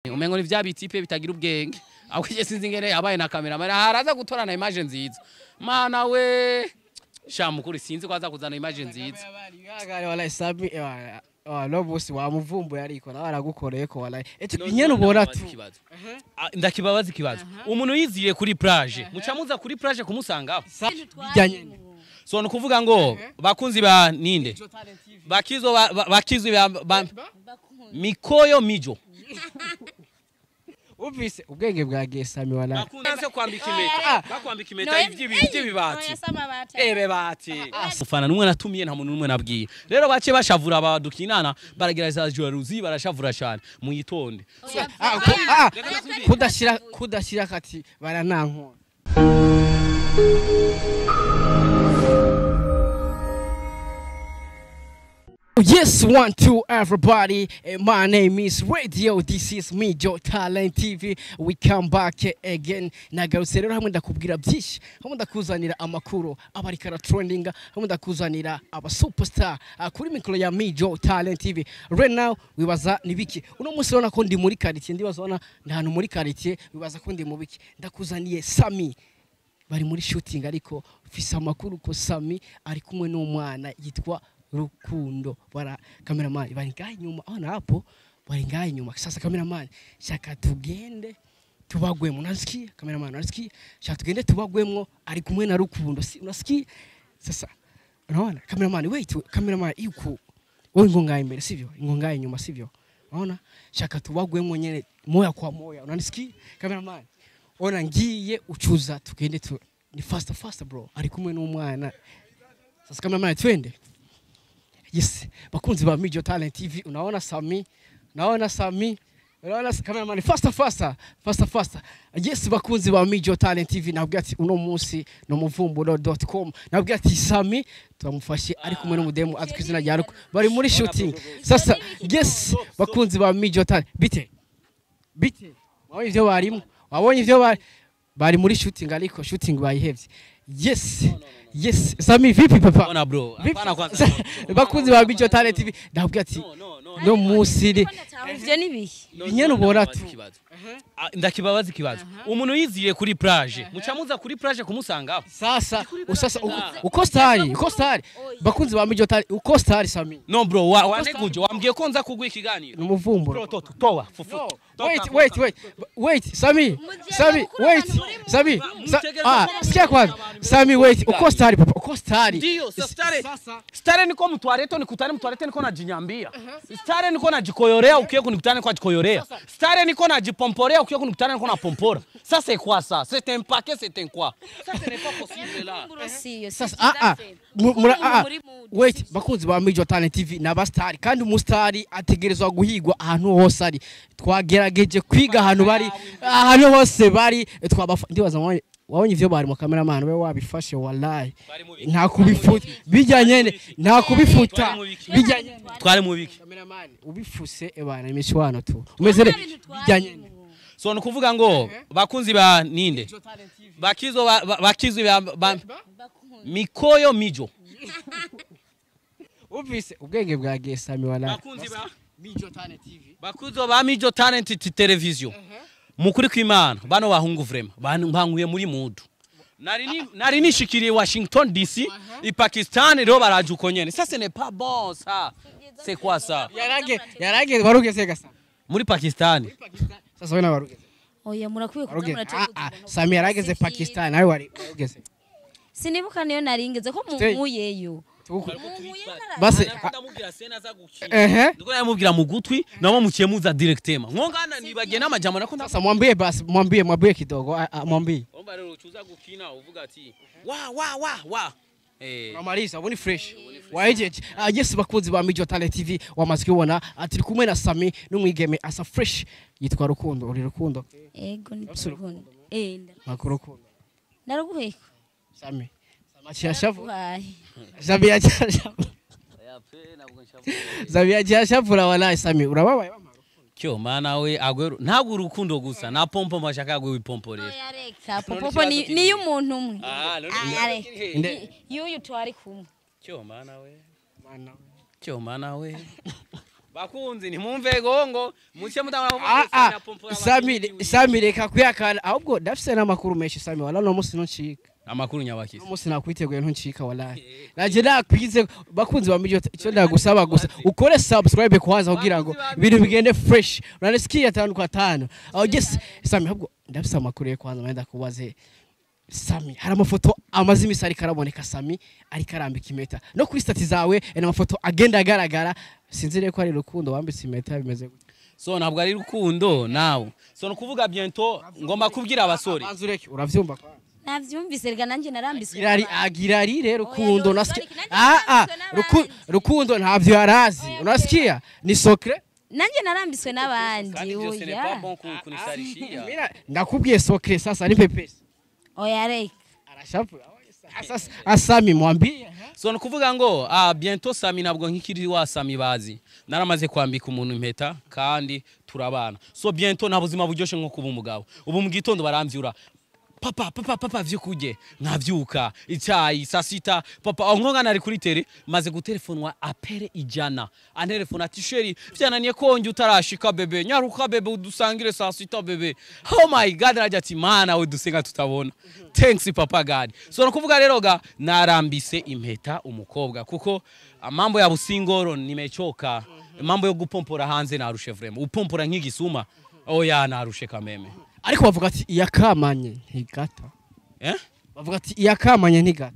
Umengo ni vya bitipe bitagira ubwenge. Ahubwo sinzi ingene yabaye na cameraman araza gutorana image nziza. Mana we sha mukuru sinzi ko aza kuzana image nziza. Walahi Sami no bosi wamuvumbuye ariko nawe aragukoreye ko walahi. Nyene ubona tu. Ndakibabaza ikibazo. Umuntu yiziye kuri plage, muca muza kuri plage kumusangaho. So nukuvuga ngo bakunzi ba ninde? Bakizo bakizo ba Mikoyo Mijo. Uvise ubwenge bwagiye Sami walahi. Bakunze kwambika impeta. Bakwambika impeta ivy'ibibati. Ebe bati. Ufana numwe natumiye nta muntu numwe nabwiye. Rero bace bashavura abadukinana baragerageza jalousie barashavura cyane muyitonde. Kudashira kati baranankona. Yes, 1 2 everybody. My name is Radio. This is Mijo Talent TV. We come back again. Nagarutse rero hamwe ndakubwira byinshi, hamwe ndakuzanira amakuru abarikara trending, hamwe ndakuzanira aba superstar kuri mikro ya Mijo Talent TV. Right now wibaza nibiki. Uno munsi urabona ko ndi muri quartier, ndibaza ubona ndi muri quartier, wibaza ko ndi mu biki. Ndakuzaniye Sami. Bari muri shooting ariko fisa amakuru ko Sami ari kumwe n'umwana yitwa Rukundo. Bara cameraman bari ngaye nyuma aho hapo bari ngaye nyuma. Sasa cameraman shaka tugende tubagwemo, unasikia cameraman, unasikia? Shaka tugende tubagwemo, ari kumwe na Rukundo, si unasikia? Sasa unaona cameraman, wait cameraman, yuko wewe ngonga imbere sivyo, ngonga nyuma sivyo, unaona? Shaka tubagwemo nyene moya kwa moya, unanisikia cameraman? Ona ngiye uchuza tugende tu ni faster faster bro, ari kumwe n'umwana. Sasa cameraman twende. Yes, bakunzi ba Mijo Talent TV, unaona Sami, unaona Sami, unaona cameraman, faster faster, faster faster. Yes, bakunzi ba Mijo Talent TV, nabwiye ati uno munsi no muvumburo.com, nabwiye ati Sami turamufashe ari kumwe n'umudemu azwi izina rya Ruko, bari muri shooting. Sasa yes, bakunzi ba Mijo Talent, bite bite, wabonye ivyo barimo, wabonye ivyo bari muri shooting ariko shooting bayihevye. Yes. Yes, Sami vipi papa? Ona bro, hapana kwanza. Bakunzi ba Mijo Talent TV, ndabwiye ati no munsi ivyo nibihe. Nyene ubona tu. Ndakibabaza ikibazo. Umuntu yiziye kuri plage, muca muza kuri plage kumusangaho. Sasa, sasa uko star, uko star. Bakunzi ba Mijo Talent, uko star Sami. No bro, waneguje, wambwiye ko nza kugwa ikiganiro. Numuvumburo. Bro, toa, fufu. Wait, wait, wait. Wait, Sami. Sami, wait. Sami. Ah, sikia kwanza. Sami, wait. Uko star papa, uko star. Ndio, star. Star niko mtwareto nikutane mtwarete niko najinyambia. Star niko najikoyorea ukiye kunikutana niko najikoyorea. Star niko najipomporea ukiye kunikutana niko napompora. Ça c'est quoi ça? C'est un paquet, c'est un quoi? Ça ce n'est pas possible là. Sasa wait, bakunzi ba Mijo Talent TV naba star kandi umustar ategerezwa guhigwa ahantu hose ari. Twagerageje kwiga ahantu bari, ahantu hose bari twabafa ndibaza wabonye ivyo bari mu cameraman we wabifashe wallahi. Nta kubifuta bijya nyene, nta kubifuta bijya nyene. Twari mu biki? Cameraman ubifuse ebana imishwano tu. Umeze bijya nyene. So nukuvuga ngo bakunzi ba ninde? Bakizo bakizo ba Mikoyo Mijo. Uvise ubwenge bwagiye Sami wallahi. Bakunzi ba Mijo Talent TV. Bakunzi ba Mijo Talent Television. Mukuri kw'Imana bano bahungu vraiment bankuye muri mudu. Nari nishikiriye Washington DC, i Pakistan rero baraje uko nyene. Ça ce n'est pas bon ça. C'est quoi ça? Yarage barugeze gasa. Muri Pakistan. Sasa wewe na barugeze. Oya murakwiye kuzamura cyo. Sami yarageze Pakistan nawe wari barugeze. Sinibuka niyo naringeze ko munkuyeyo. Basi ndamubwira sena za gukina. Ndiko namubwira mu gutwi nabo muciye muza directement. Nkongana nibagiye n'amajambo nako sasa mwambie basi mwambie mwambie kidogo mwambie. Omba rero ucuza gukina uvuga ati wa wa wa wa. Unamaliza ubuni fresh. Waejeje. Yes bakunzi ba Mijo Talent TV wamaze kubona ati kumwe na Sami n'umwigeme asa fresh yitwa Rukundo. Uri Rukundo? Ego ni Rukundo. Makuru Rukundo. Naraguheko. Sami. Sami Sami wallahi Sami urababaye mama. Kyo mana we agwe ntabwo urukundo gusa na pompo mashaka agwe wipomporera. Oya reka pompo ni y'umuntu umwe. Yuyu twari kumwe. Kyo mana we. Mana. Kyo mana we. Bakunzi ntimumve gongo muce mudamara. Ah ah, Sami, Sami, reka kuyakana. Ahubwo ndafise n'amakuru menshi, Sami, wala no musi ntuncika. Amakuru nyabakisi? No musi nakwiteguye, ntuncika wallahi. Naje nakwize. Bakunzi ba Mijo, icyo ndagusaba gusa ukore subscribe kwanza kugira ngo ibintu bigende fresh. Unanisikia? Tano kwa tano. Aho yes, Sami, ahubwo ndafise amakuru ye kwanza menda kubaze. Sami, hari amafoto amaze imisi ariko araboneka, Sami ariko arambika impeta no kuri status zawe, ni amafoto agenda agaragara. Sinzi rero ko ari Rukundo wambitse impeta, bimeze gute? So ntabwo ari Rukundo nawe. So nukuvuga bientôt ngomba kubwira abasore. Banza ureke, uravyumva kwanza? Navyumvise rega, nanjye narambiswe. Girari agirari rero Rukundo Oya, nasikia. nanjye Ah ah, narambiswe n'abandi. Rukundo ntavyo yarazi. Oya, Unasikia? Ni secret. Nanjye narambiswe n'abandi. Kandi ibyo ce n'est pas Oya. bon kunisarishia. Mira, ndakubwiye secret, sasa ni pepesi. Oya, reka. Arashapu. Sasa Asami mwambie. So nukuvuga ngo bientôt Sami ntabwo nkikiri wa Sami bazi. Naramaze kwambika umuntu impeta kandi turabana. So bientôt nta buzima buryoshe nko kuba umugabo. Ubu mu gitondo baramvyura, "Papa, papa, papa, vyukuje." Nkavyuka, icyayi saa sita, papa aho nkonga nari kuri tele, maze gutelefonwa appel 100. Antelefona ati: "Chéri, vyananiye konje utarashika bébé, nyaruka bébé, udusangire saa sita bébé." Oh my God, rajya ati: "Mana we, dusenga tutabona, thanks papa God." So nukuvuga rero ga narambise impeta umukobwa kuko mambo ya busingoro nimechoka, mambo yo gupompora hanze narushe vraiment, upompora nk'igisuma, oya, narushe kameme. Ariko bavuga ati iyakamanye ntigata. Eh. Bavuga ati iyakamanye ntigata.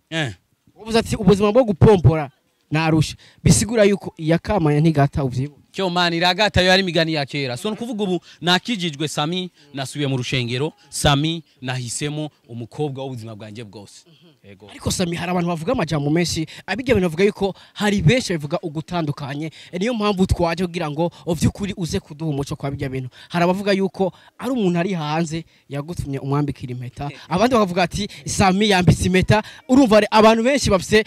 Eh. Uvuze ati ubuzima bwo gupompora narusha, bisigura yuko iyakamanye ntigata, uvyibuka? Cyo mani iragata, yo yari imigani ya kera. So nukuvuga ubu nakijijwe, Sami nasubiye mu rushengero, Sami nahisemo umukobwa w'ubuzima bwanjye bwose. Yego. Ariko Sami, hari abantu bavuga amajambo menshi abijya bintu, bavuga yuko hari benshi bavuga ugutandukanye. Niyo mpamvu twaje kugira ngo vy'ukuri uze kuduha umuco kwa bijya bintu. Hari abavuga yuko ari umuntu ari hanze yagutumye umwambikira impeta, abandi bakavuga ati Sami yambitse impeta. Urumva ari abantu benshi bafise,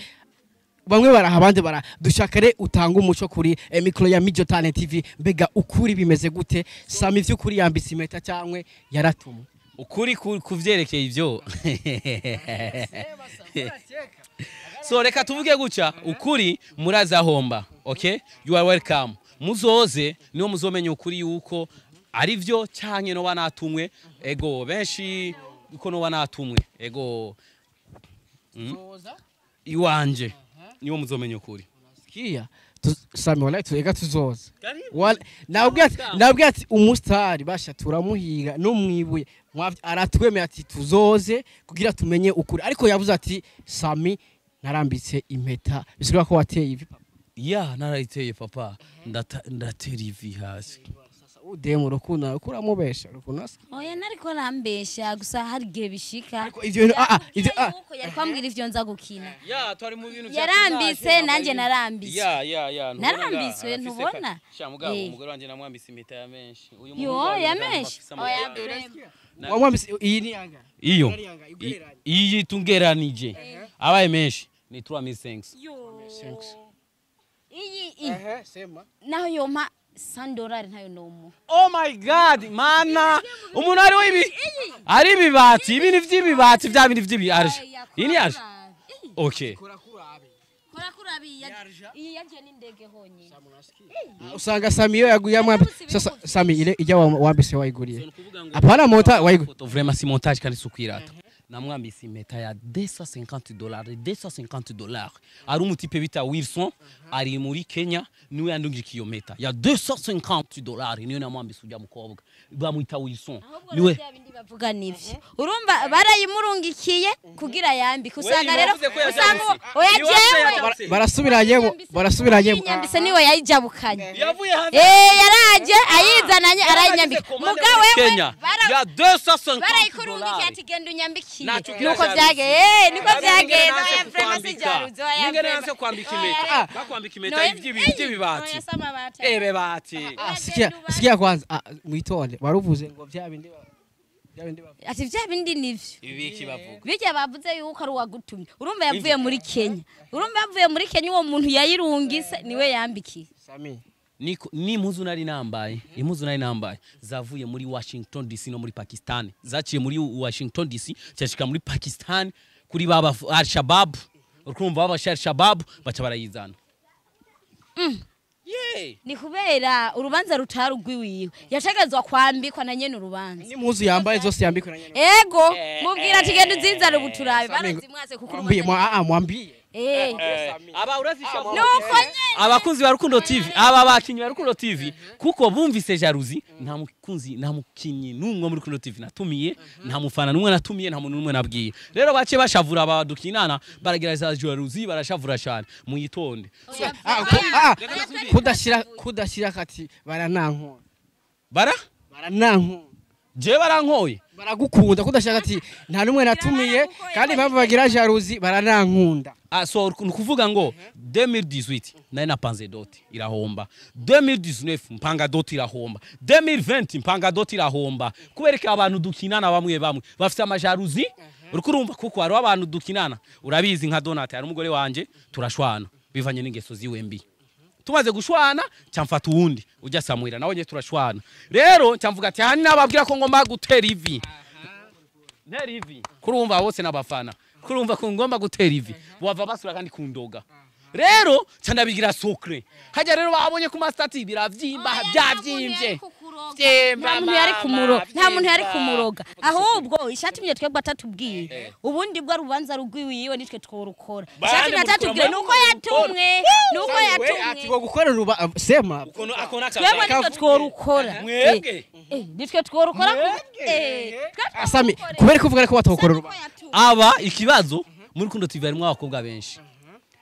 bamwe baraha, abandi bara dushaka re utanga umuco kuri micro ya Mijo Talent TV. Mbega ukuri bimeze gute? Sami vy'ukuri yambitse impeta cyangwa yaratumwe? Ukuri kuvyerekeye ivyo, so reka tuvuge guca ukuri murazahomba. Okay, you are welcome, muzoze niwo muzomenya ukuri yuko ari vyo canke noba natumwe. Ego, benshi uko noba natumwe, ego, iwanje niwo muzomenya ukuri. Sikia, Sami, wallahi turega tuzoza. Nabwiye ati umusitari basha turamuhiga no mwibuye. Aratwemeye ati tuzoze kugira tumenye ukuri, ariko yavuze ati Sami narambitse impeta, bisigura ko wateye ivi, papa. Ya, narayiteye papa, ndatera ivi hasi. Sasa udemu Rukundo kuramubesha Rukundo Oya, nariko rambesha gusa, hari igihe bishika. Ariko ivyo bintu ivyo Yuko yari kwambwira ivyo nza gukina. Ya, twari mu bintu Yarambise, nanjye narambise. Ya, Narambiswe, ntubona? Sha mugabo, umugore wanje namwambise impeta ya menshi. Uyu Yo, muhungu ya wanjye menshi. afise Oya, amafaranga. vraiment. Wamwambitse iyi ni yanga? Iyo Yari yanga, ugereranye. Iyi tungeranije abaye menshi ni 3500. Yo. Thanks. Iyi Ehe, sema. Naho yompa $100 ntayo nomuha. Oh my God, mana, umuntu ariho ibi ari ibibati, ibintu vy'ibibati, vya bintu vy'ibi arje, iyi ni arje, okay. Kora kurabe. Kora kurabi iyi yaje n'indege honyine. Usanga Sami yo yaguye yamwambitse. Yaramutse. Sasa Sami, ile ijya wambise wayiguriye? Hapana, mota wayiguriye. Photo vraiment si montage kandi si ukwirata. Namwambise impeta ya $250, $250. Ari umutipe bita Wilson ari muri Kenya, niwe yandungika iyo mpeta ya $250, niyo namwambise ujya mukobwa bamwita Wilson. Ahubwo niwe rero bya bindi bavuga nivyo, urumva barayimurungikiye kugira yambike, usanga rero wavuze ko usanga yajabutse. oya, Ni wavuze jewe yajabutse. Barasubiranyemo, barasubiranyemo. Yinyambise niwe yayijabukanye. Yavuye hanze. Yaraje ayizananye arayinyambika, muga wewe Kenya ya 250 barayikurungikiye ati genda unyambikiye. Naco kira Nuko jaruzi. byageye, niko byagenda. Oya, vraiment si jaruzi, oya. Ningene Vraiment. nanse kwambika impeta, bakwambika impeta y'iby'ibibati. Oya, samabati. Ebe bati. Sikia, sikia kwanza, mwitonde. Waruvuze ngo vya bindi vya bindi bavuga. Ati vya bindi nivyo. Ibiki bavuga? Bijya bavuze yuko ari uwagutumye, urumva yavuye muri Kenya, urumva yavuye muri Kenya, uwo muntu yayirungise niwe yambikiye. Sami. Niko ni impuzu nari nambaye, impuzu nari nambaye zavuye muri Washington DC no muri Pakistan, zaciye muri Washington DC cyashika muri Pakistan kuri baba Al Shabab, urumva baba Al Shabab baca barayizana. Ni kubera urubanza rutarugwiwiwe, yashagazwa kwambikwa na nyene urubanza. N'impuzu yambaye zose yambikwa na nyene. Ego, mubwira ati genda uzinzane ubuturabe barazimwase kuko Mwambie urubanza mwambie. Aba urazisha. Nuko nyene. Abakunzi ba Rukundo TV, aba bakinyi ba Rukundo TV, kuko bumvise jalousie. Nta mukunzi, nta mukinyi n'umwe muri Rukundo TV natumiye, nta mufana n'umwe natumiye, nta muntu n'umwe nabwiye. Rero bace bashavura, abadukinana baragerageza jalousie, barashavura cyane, muyitonde. Kudashira kati baranankunda. Bara Baranankunda. Je barankoye. Baragukunda, kudashaka ati nta numwe natumiye, kandi impamvu bagira jalousie baranankunda. Ah, so ni ukuvuga ngo 2018 nari napanze dot irahomba, 2019 mpanga dot irahomba, 2020 mpanga dot irahomba, kubereka abantu dukinana bamwe bamwe bafite amajalousie. Uriko urumva, kuko hariho abantu dukinana, urabizi nka Donat, hari umugore wanje turashwana bivanye n'ingeso ziwe mbi. Tumaze gushwana cyamfata uwundi ujya Samwira, nawe nye turashwana. Rero cyamvuga ati hani nababwira ko ngomba gutera ivi, ntera ivi, kurumva bose n'abafana, kurumva ko ngomba gutera ivi bava basura kandi kundoga. Rero cyandabigira secret hajya. Rero babonye ku mastati biravyimba, byavyimbye. Nta muntu yari kumuroga, nta muntu yari kumuroga. Ahubwo ishatumye twebwe atatubwiye, ubundi bwo rubanza rugwiwiwe nitwe tworukora. Ishatumye atatubwiye nuko yatumwe, nuko Ati yatumwe. Ngo gukora ruba sema. Twebwe nitwe tworukora. Mwebwe? Nitwe tworukora. Sami, kubera ko uvuga ko batokora ruba. Aba ikibazo muri Rukundo TV harimo abakobwa benshi,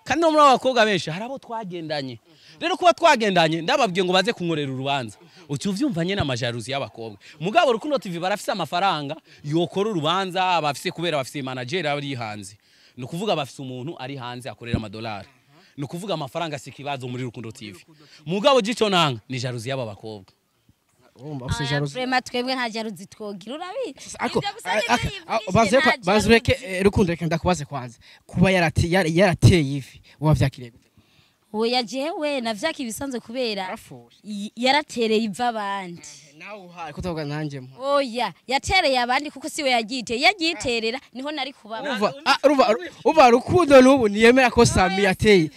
kandi no muri abo bakobwa benshi hari abo twagendanye. Rero kuba twagendanye, ndababwiye ngo baze kunkorera urubanza, uca uvyumva nyene amajalousie y'abakobwa. Mugabo Rukundo TV barafise amafaranga yokora urubanza, bafise, kubera bafise manager ari hanze. Ni ukuvuga bafise umuntu ari hanze akorera amadolari. Ni ukuvuga amafaranga si ikibazo muri Rukundo TV. Mugabo gico nanga ni jalousie y'aba bakobwa. Urumva ufise jalousie. Vraiment twebwe nta jalousie twogira, urabizi. Ako Ivyo gusa nivyo yivugishije, bazureke nta bazureke jalousie. Rukundo, reka ndakubaze kwanza, kuba yarateye ivi wavyakiriye gute? Oya, jewe navyaka ibisanzwe kubera Yarafushe. Yaratereye iva abandi. Nawe uhaye kutavuga nanjye mpa. Oya, yatereye abandi kuko siwe yagiteye, yagiterera niho nari kubaba. Urumva, urumva Rukundo n'ubu ntiyemera ko Sami yateye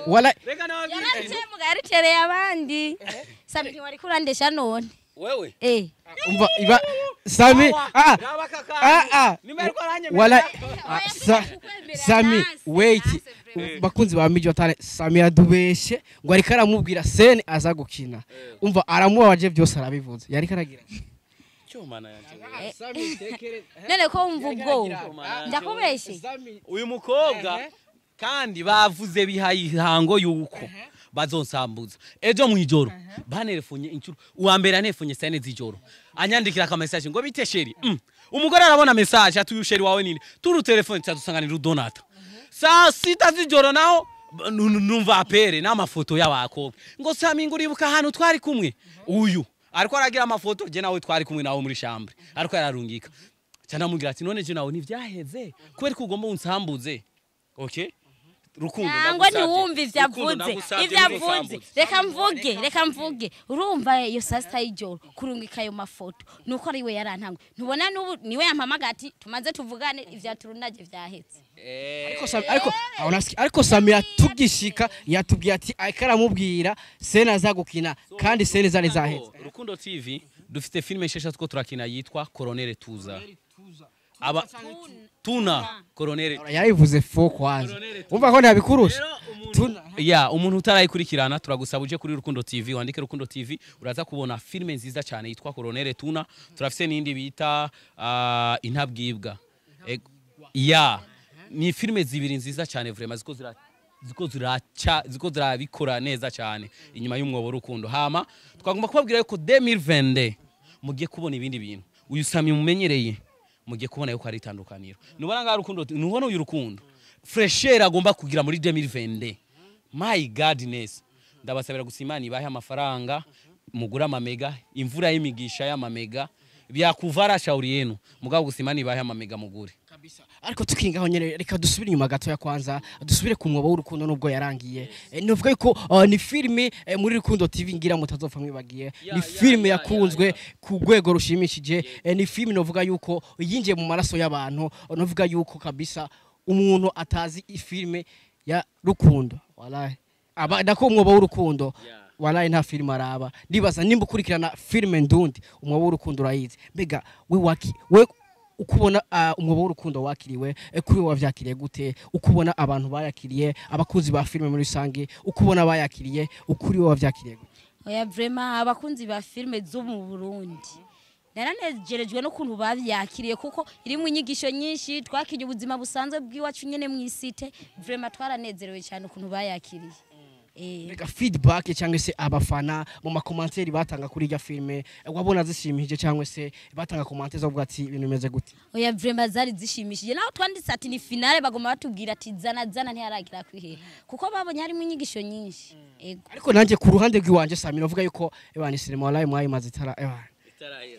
wala. Yarateye muga yaritereye abandi. Sami, ntiwari kurandesha none. Wewe. Umva iba Sami wala Sami, wait, bakunzi ba Mijo Talent, Sami yadubeshe ngo ariko aramubwira scène aza gukina. Umva, aramubabaje byose arabivuze, yariko aragira. Cyomana yanje. Sami tekere. None ko wumva ubwoba, ndakubeshe. Uyu mukobwa kandi bavuze bihaye ihango yuko bazonsambuza. Ejo mwijoro banerefonye inshuro uwa mbere, anefonye saa 4 z'ijoro, anyandikira aka message ngo bite chéri. Umugore arabona message ati uyu chéri wawe nini? Turu telefone cyadusanga Donata. Saa 6 z'ijoro naho numva appel n'amafoto y'abakobwa ngo Sami, ngo uribuka ahantu twari kumwe? Uyu ariko aragira amafoto je nawe twari kumwe nawe muri chambre, ariko yararungika. Cyanamubwira ati none je nawe ntivyaheze, kubera ko ugomba unsambuze? Okay, Rukundo, nangwa ndagusavye. ntiwumva ivyo Rukundo, avuze. ndagusavye, Ivyo avuze. ntusambuze. Reka mvuge, reka mvuge. Urumva iyo saa 6 y'ijoro kurungika ayo mafoto nuko ari we yarantangwe. Ntubona n'ubu niwe yampamagaye ati tumaze tuvugane, ivya turunaje vyahetse. Ariko Sami, ariko aho nasikia, ariko Sami yatugishika yatubwiye ati ariko aramubwira scène aza gukina, kandi scène zari zaheze. Rukundo TV dufite filime nshesha two turakina yitwa Colonel Tuza, aba tuna Colonel. Yarabivuze fo kwanza, umva ko ntabikurusha tuna. Ya, umuntu utarayikurikirana, turagusaba uje kuri Rukundo TV, wandike Rukundo TV, uraza kubona filime nziza cyane yitwa Colonel Tuna. Turafise n'indi bita Intabwibwa. Ya, ni filime zibiri nziza cyane vraiment, ziko ziraca, ziko zirabikora neza cyane inyuma y'umwobo Rukundo. Hama twagomba kubabwira yuko 2022 mugiye kubona ibindi bintu. Uyu Sami mumenyereye, mugiye kubona yuko ari itandukaniro. Nubona ngaha Rukundo, nubona uyu Rukundo fraîcheur agomba kugira muri 2022. My godness, ndabasabira gusa Imana ibahe amafaranga mugura amamega, imvura y'imigisha y'amamega byakuvara shauri yenu. Mugabo gusa Imana ibahe amamega mugure. Kabisa. Ariko tukingaho nyene, reka dusubire inyuma gato ya kwanza, dusubire ku mwobo w'urukundo nubwo yarangiye. Nuvuga yuko ni filime muri Rukundo TV ngira mutazopfa mwibagiye. Ni filime yakunzwe ku rwego rushimishije. Ni filime novuga yuko yinjiye mu maraso y'abantu. Novuga yuko kabisa umuntu atazi ifilime ya Rukundo, wallahi aba nako umwobo w'urukundo. Walayi nta filime araba. Ndibaza nimba ukurikirana filime ndundi, Umwobo w'Urukundo urayizi. Mbega we waki we ukubona Umwobo w'Urukundo wakiriwe, kuri wowe wavyakiriye gute? Ukubona abantu bayakiriye, abakunzi ba filime muri rusange, ukubona bayakiriye, ukuri wowe wavyakiriye gute? Oya, vraiment abakunzi ba filime zo mu Burundi naranejerejwe n'ukuntu bavyakiriye, kuko irimo inyigisho nyinshi. Twakinye ubuzima busanzwe bw'iwacu nyene mw'isite. Vraiment twaranezerewe cyane ukuntu bayakiriye. Mbega feedback cyangwa se abafana mu ma commentaires batanga kuri irya filime, wabona zishimishije, cyangwa se batanga commentaires zo kuvuga ati ibintu bimeze gute? Oya, vraiment zari zishimishije. Naho twanditse ati ni finale, bagoma batubwira ati zana zana, ntiharagira kwihera, kuko babonye harimo inyigisho nyinshi. Ego. Ariko nanjye ku ruhande rw'iwanje, Sami, navuga yuko ebana sinema wallahi mwayimaze itara ebana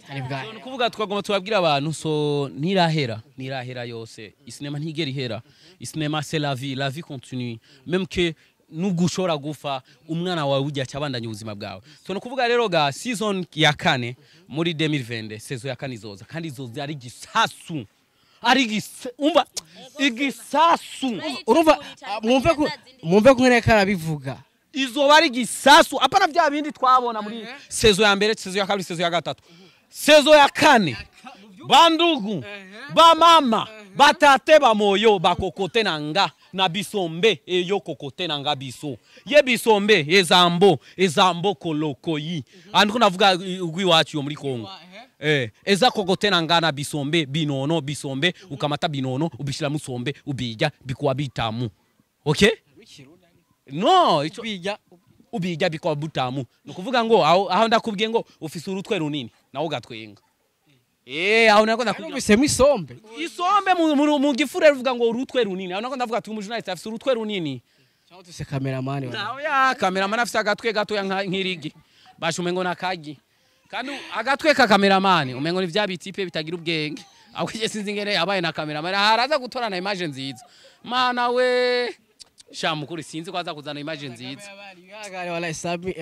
ari bwayo. So, nukuvuga twagomba tubabwira abantu, so ntirahera, ntirahera yose. Isinema ntigera ihera. Isinema c'est la vie, la vie continue, même que nubwo ushobora gufa, umwana wawe ujya cyabandanya ubuzima bwawe. So nukuvuga rero ga saison ya kane muri 2020, saison ya kane izoza, kandi izoza ari gisasu, ari umva igisasu. Urumva, mwumve ko nkereka arabivuga. Izoba ari gisasu, apana vya bindi twabona muri saison ya mbere, saison ya kabiri, saison ya gatatu. Saison ya kane, bandugu, bamama, batate, bamoyo, bakokote na nga na bisombe eyo kokote na nga biso ye bisombe ezambo ezambo kolokoyi andiko navuga ugwiwacu yo muri Kongo, eza kokote na nga na bisombe binono bisombe ukamata binono ubishira musombe ubijya bikuwa bitamu. Okay, no ico bijya ubijya bikuwa butamu. Nukuvuga ngo aho ndakubwiye ngo ufise urutwe runini nawe ugatwenga, aho nako ndakubwira. Numvisemo isombe. Isombe mu gifure ruvuga ngo urutwe runini. Aho nako ndavuga ati umujournaliste afise urutwe runini. Cyangwa tuse cameraman wa Nawe ya cameraman afise agatwe gatoya nk'irigi basha, umengo nakagi, kandi agatwe ka cameraman umengo ni vya bitipe bitagira ubwenge. Ahubwo je sinzi ingene yabaye na cameraman haraza gutorana image nziza. Mana we sha mukuri, sinzi ko aza kuzana image nziza. Yagare wallahi Sami,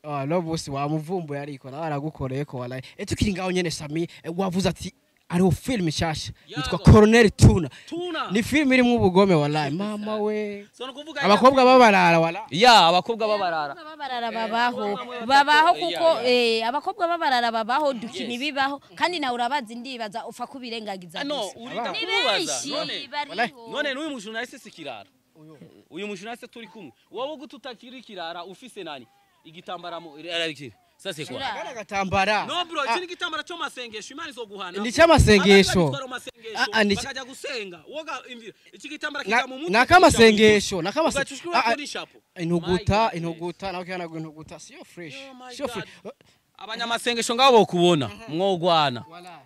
wa no boss wamuvumbuye, ariko nawe aragukoreye ko wallahi. Tukiri ngaho nyene, Sami, wavuze ati ariho film nshasha yitwa Colonel Tuna. Tuna. Ni film irimo ubugome wallahi, mama we. So nukuvuga abakobwa babarara wallahi. Ya abakobwa babarara. Abakobwa b'abarara babaho, babaho, kuko abakobwa b'abarara babaho, dukina ibibaho, kandi nawe urabazi, ndibaza upfa kubirengagiza No gusa. Urita Ni kumubaza benshi none bariho. None n'uyu mujournaliste si kirara? Uyu mujournaliste turi kumwe, wowe gute utakiri kirara ufise nani igitambara mu ça c'est quoi? Shura. Kana gatambara. No bro, iki ni igitambara cyo masengesho, Imana izoguhana. Ni cy'amasengesho. Amasengesho. Ah, ah, Bakajya gusenga woga imvira iki gitambara Na- kijya mu mutwe. Nakamasengesho, nakamasengesho. Ugacushura kuri chapeau. Intuguta, intuguta nawe kana intuguta siyo fresh. Oh my Siyo God. fresh. Abanyamasengesho ngabo bokubona mwogwana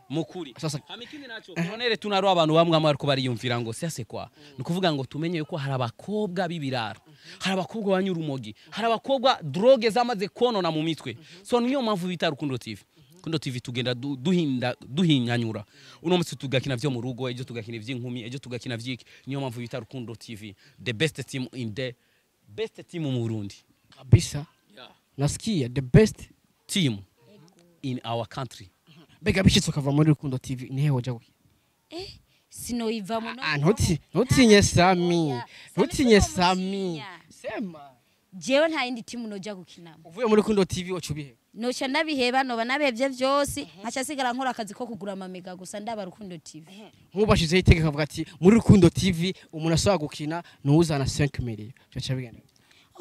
mukuri. Sasa Hama ikindi naco, nonere tunaro abantu bamwe amwe ariko bariyumvira ngo ça c'est quoi? Ni ukuvuga ngo tumenye yuko hari abakobwa b'ibiraro, hari abakobwa banyura urumogi, hari abakobwa drogue zamaze konona mu mitwe. So niyo mpamvu bita Rukundo TV. Rukundo TV tugenda duhinda duhinyanyura. Uno munsi tugakina vyo mu rugo, ejo tugakina ivy'inkumi, ejo tugakina vyiki. Niyo mpamvu bita Rukundo TV, the best team in the best team mu Burundi. Kabisa. Nasikia the best Team in our country. Mbega bishitse ukava muri Rukundo TV, nihe woja gukina? Sinoyivamo no. Ah, ntutinye Sami. Oya, Ntutinye Sami. Sami. Sema. Jewe nta yindi timu noja gukinamo. Uvuye muri Rukundo TV wacu bihe? Noca ndabiheba, noba nabihevye vyose, nkaca sigara nkora akazi ko kugura amamega gusa, ndaba Rukundo TV. Nk'ubashizeho itegeko avuga ati muri Rukundo TV umuntu ashobora gukina nuwuzana 5 million. Cyaca bigenda.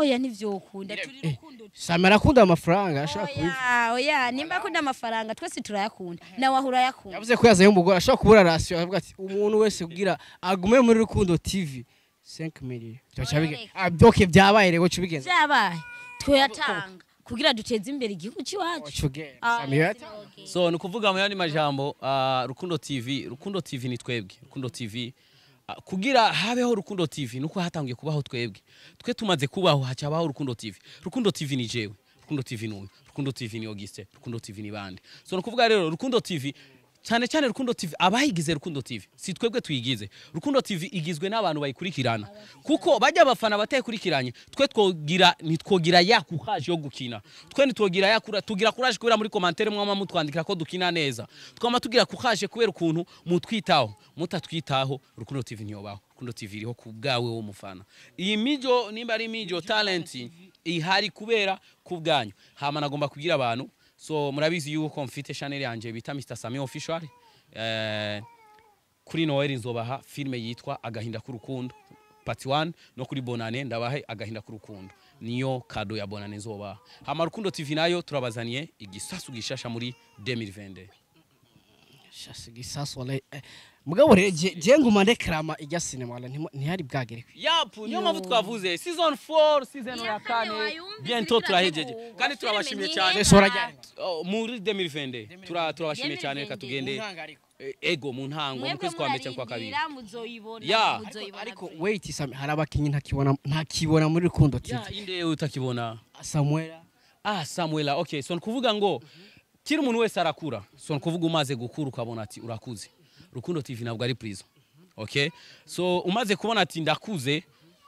Oya, ntivyokunda, turi Rukundo TV. Sami arakunda amafaranga, ashaka kubivuga. Oya, oya, nimba akunda amafaranga, twese turayakunda, nawe aho urayakunda. Yavuze ko yazanye umugore ashobora kubura ration, avuga ati umuntu wese kugira agume muri Rukundo TV 5 million. Cyaca bigenda. Ah, okay, byabaye rero cubigenza. Vyabaye tweyatanga kugira duteze imbere igihugu c'iwacu. Cugenda. Ah, Sami yata. So ni ukuvuga mu yandi majambo, Rukundo TV, Rukundo TV ni twebwe. Rukundo TV, kugira habeho Rukundo TV nuko hatangiye kubaho twebwe. Twe tumaze kubaho hacabaho Rukundo TV. Rukundo TV ni jewe, Rukundo TV ni uyu, Rukundo TV ni Auguste, Rukundo TV ni bande. So ni ukuvuga rero Rukundo TV cyane cyane, Rukundo TV abayigize, Rukundo TV si twebwe tuyigize. Rukundo TV igizwe n'abantu bayikurikirana, kuko bajya abafana batayikurikiranye twe twogira ntitwogira ya courage yo gukina, twe ntitwogira ya kura tugira courage kubera muri commentaire mwama mutwandikira ko dukina neza. Twama tugira courage kubera ukuntu mutwitaho. Mutatwitaho Rukundo TV ntiyobaho. Rukundo TV iriho ku bwawe wo mufana. Iyi mijo nimba ari Mijo Talent. Ihari kubera kubwanyu. Hama nagomba kubwira abantu, so murabizi yuko mfite channel yanje bita Mr Sami Official. Kuri Noel nzobaha filme yitwa Agahinda k'urukundo part 1, no kuri Bonane ndabahe Agahinda k'urukundo, niyo cadeau ya Bonane nzobaha. Hama Rukundo TV nayo turabazaniye igisasu gishasha muri 2022. Shasi gisasu wala mugabo rero je nguma ndekrama ijya cinema wala ntihari bwagere. Yapu, niyo mpamvu twavuze season 4, season ya kane kane wayumvise. Bientôt Iriko turahejeje irategurwa. kandi turabashimiye Filime cyane. ni Sora ryari? Oh, muri 2022 turabashimiye cyane. Reka 2022. tugende. Ego, mu ntango, mu Mwebwe kwezi kwa mbere cyangwa kwa kabiri. murarindira, muzoyibona. Ya. Muzoyibona. Ariko wait, Sami, hari abakinyi ntakibona muri Rukundo TV. Ya inde utakibona? Samuela. Ah, Samuela, okay. So nkuvuga ngo kiri umuntu wese arakura. So nkuvuga umaze gukura ukabona ati urakuze. Rukundo TV ntabwo ari prison. Okay? So umaze kubona ati ndakuze,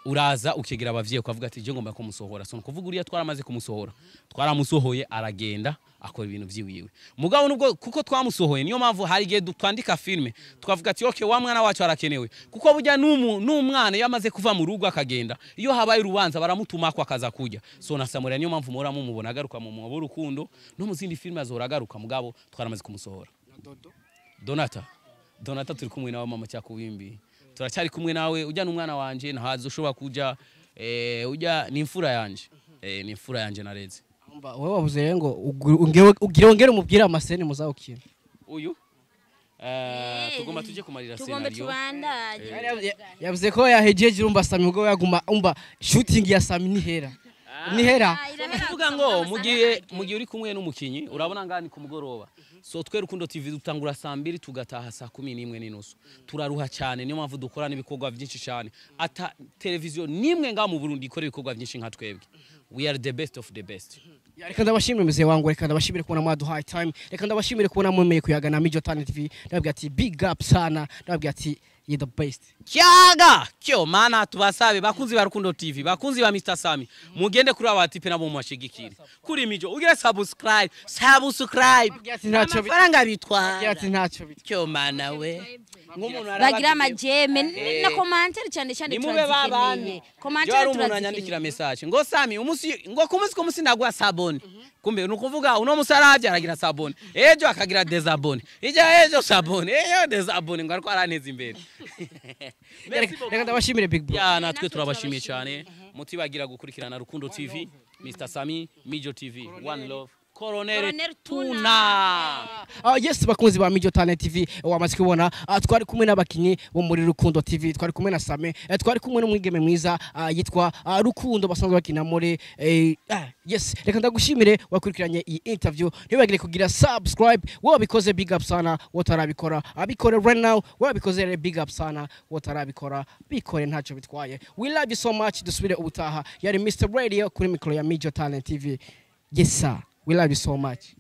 uraza ukegera abavyeyi ukavuga ati je ngomba kumusohora. So nkuvuga uriya twaramaze kumusohora. Twaramusohoye, aragenda akora ibintu vyiwiwe. Mugabo nubwo kuko twamusohoye, niyo mpamvu hari igihe twandika filme tukavuga ati okay, wa mwana wacu arakenewe, kuko burya n'umwana iyo amaze kuva mu rugo akagenda, iyo habaye urubanza baramutuma ko akaza kujya. So na Samuel niyo mpamvu muhora mumubona agaruka mu mwobo w'urukundo, no mu zindi filme azora agaruka, mugabo twaramaze kumusohora. Donata, Donata turi kumwe nawe, mama cyakubimbi, turacyari kumwe nawe. Ujya n'umwana wanje ntazi ushobora kuja, ujya ni imfura yanje, ni imfura yanje nareze. Umva, wowe wavuze rero ngo ugire wongere umubwire amascènes muzawukina. Uyu tugomba tujye kumarira Tugomba scenario. tubandanye. Yavuze ko yahejeje. Urumva Sami ubwo yaguma, umva, shooting ya Sami nihera nihera. Ah, irahera. Kuvuga ngo mu gihe uri kumwe n'umukinyi, urabona ngani ku mugoroba. So twe Rukundo TV dutangura saa 2, tugataha saa 11:30. Turaruha cyane, niyo mpamvu dukora n'ibikorwa byinshi cyane. Ata televiziyo nimwe ngaha mu Burundi ikora ibikorwa byinshi nka twebwe. We are the best of the best. Ya, reka ndabashimire mzee wangu, reka ndabashimire kubona mwaduhaye time, reka ndabashimire kubona mwemeye kuyaga na Mijo Talent TV. Ndababwira ati big up sana, ndababwira ati you the best. Kyaga kyo mana tubasabe, bakunzi ba Rukundo TV, bakunzi ba Mr Sami, mugende kuri aba type nabo mubashigikire. Kuri Mijo ugire subscribe, subscribe. Ndababwira ati ntacyo Amafaranga ndababwira bitwara. ati ntacyo bitwara. Kyo mana we, nk'umuntu Bagira amaj'aime na commentaire cyane cyane. Nimube babandi. Turazikeneye. Jo Commentaire hari umuntu anyandikira turazikeneye. message ngo Sami, umunsi ngo ku munsi ndaguha s'abonner. Kumbe ni ukuvuga uno musi aravye aragira s'abonner, ejo akagira désabonner, ijya ejo s'abonner, ejo désabonner, ngo ariko aranteza imbere. Merci beaucoup. Reka ndabashimire, big bro. Ya, natwe turabashimiye cyane. Mutibagira gukurikirana Rukundo TV, Mr Sami, Mijo TV, one love, Colonel Colonel Tuna. Tuna. Yes, bakunzi ba Mijo Talent TV, wamaze kubona, twari kumwe n'abakinyi bo muri Rukundo TV, twari kumwe na Same, twari kumwe n'umwigeme mwiza yitwa Rukundo, basanzwe bakina muri yes. Reka ndagushimire wakurikiranye iyi interview. Ntibagire kugira subscribe. Wowe wabikoze, big up sana. Wotarabikora, abikore right now. Wowe wabikoze rero, big up sana. Wotarabikora, bikore, ntacyo bitwaye. We love you so much. Dusubire ubutaha. Yari Mr Radio kuri mikoro ya Mijo Talent TV. Yes sir, we love you so much.